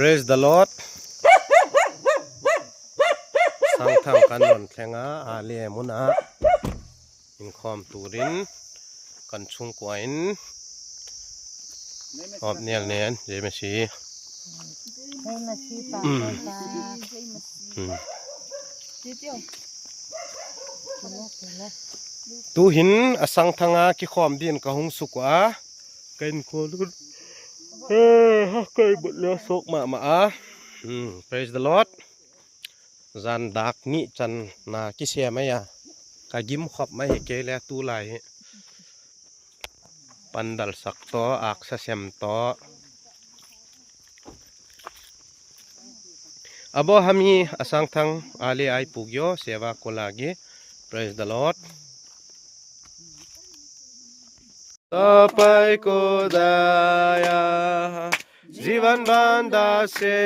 Praise the Lord สังทางกันนนแข่งอาเลียมุนะอินคอมตูรินกันชุงกวอินออบเนียลเนียนเจมสีตูหินอสังทางกิคอมดินกะหงสุกว่ากันโคลุนฮักไก่บุตรเลือสกมาPraise the Lord จันดักนี่จันนากิเสียไหมยะกะยิ้มขอบไม่เกลตูไหลปันดัลสักต่ออักษะเสียมต่ออบอฮามีอสังทังอาลีไอปุกโยเสวาโคลากี Praise the Lord ต่อไปก็ได้जीवन बांधा से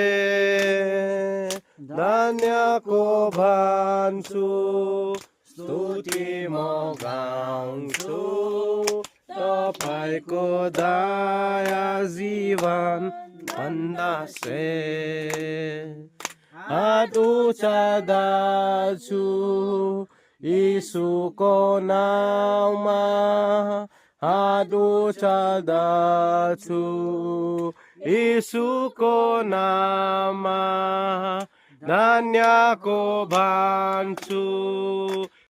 धन्य को भांसु स्तुति मोगांसु तपाईं को दया जीवन बांधा से हात उचार्दछु यीशुको नाममा हात उचार्दछु यीशुको नाममा धन्य को भान्छु